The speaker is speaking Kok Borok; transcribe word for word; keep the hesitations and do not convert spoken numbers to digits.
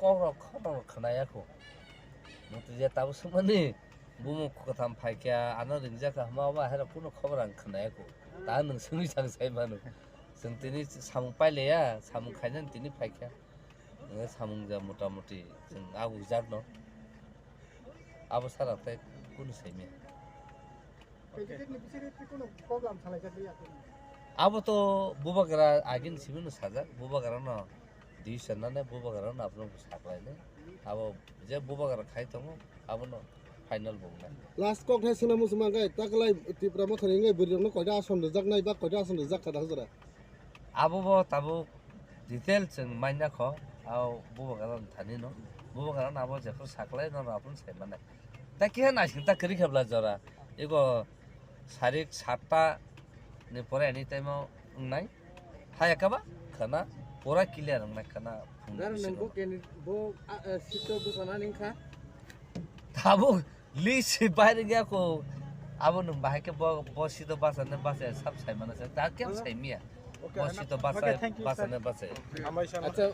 Kokrok khobor khwnaya kho. Mutu je tabuk swngmani bumung kwtham phaikha, ano ringjak kha hwnma ba, hairok kunu khobor ang khwnaya kho. Ta nwng swngwi chang sai mano. Chwng tini samung pailaiya, samung khainani tini phaikha. Nwng samung ja mota moti chwng agugjak no. Abo sara tei kunu saimaya. Candidate ni bisingtwi kunu program salaijak liya kunu. Abo to bubagra agin simi no sajak, bubagra no decision nane bubagra no abono saklainai. Abo je bubagra khai tongo, abono final bo wngnai. Last kok hai swnam muchung mangai, taklai Tipra Motha ni wngwi bwrwi rokno koita ason rwjaknai ba koita ason rwjak kha da jora? Abo bo tabuk detail chwng manya kho, abo bubagra ni thani no. Bubagra no abo jephru saklai no, abo no sai mannai. Ta kiha naising ta kwrwi khe bla jora. Ego sarik satta ni pore ani time o wngnai. Haya kaba khana pura clear wngnai khana phung Dar bisingo. Nang bo candidate bo, ah, eh, seat o bwsana ning kha. Tabuk list se baire gya ko. Abo nwng bahai khe bo, bo seat o basa ne basa sab sai mana se. Ta kya sai miya. Okay, bo ana-, seat o basa, okay, thank you, basa sir. Ne basa. Hambai sir. Acha,